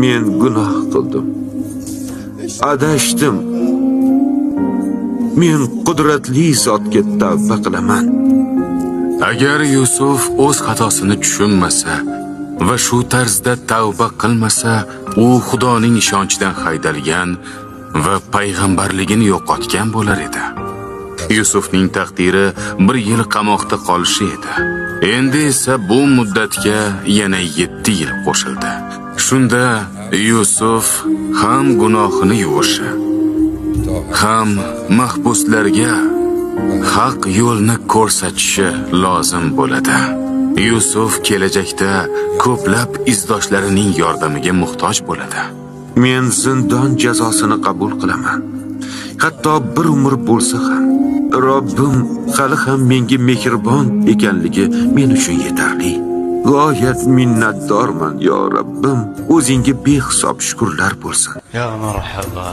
Men gunoh qildim. Adashdim. Men qudratli zotga tavba qilaman. Agar Yusuf o'z xatosini tushunmasa va shu tarzda tavba qilmasa, u Xudoning ishonchidan haydalgan va payg'ambarligini yo'qotgan bo'lar edi. Yusufning taqdiri bir yil qamoqda qolishi edi. Endi esa bu muddatga yana 7 yil qo'shildi. Shunda Yusuf ham gunohini yuvishi, ham mahbuslarga haq yo'lni ko'rsatishi lozim bo'ladi. Yusuf kelajakda ko'plab izdoshlarining yordamiga muhtoj bo'ladi. Men zindon jazosini qabul qilaman. Hatto bir umr bo'lsa ham, Robbim hali ham menga mehribon ekanligi men uchun yetarli. G'oyat minnatdorman, yo Robbim, o'zingga behisob shukrlar bo'lsin. يا مرحبا.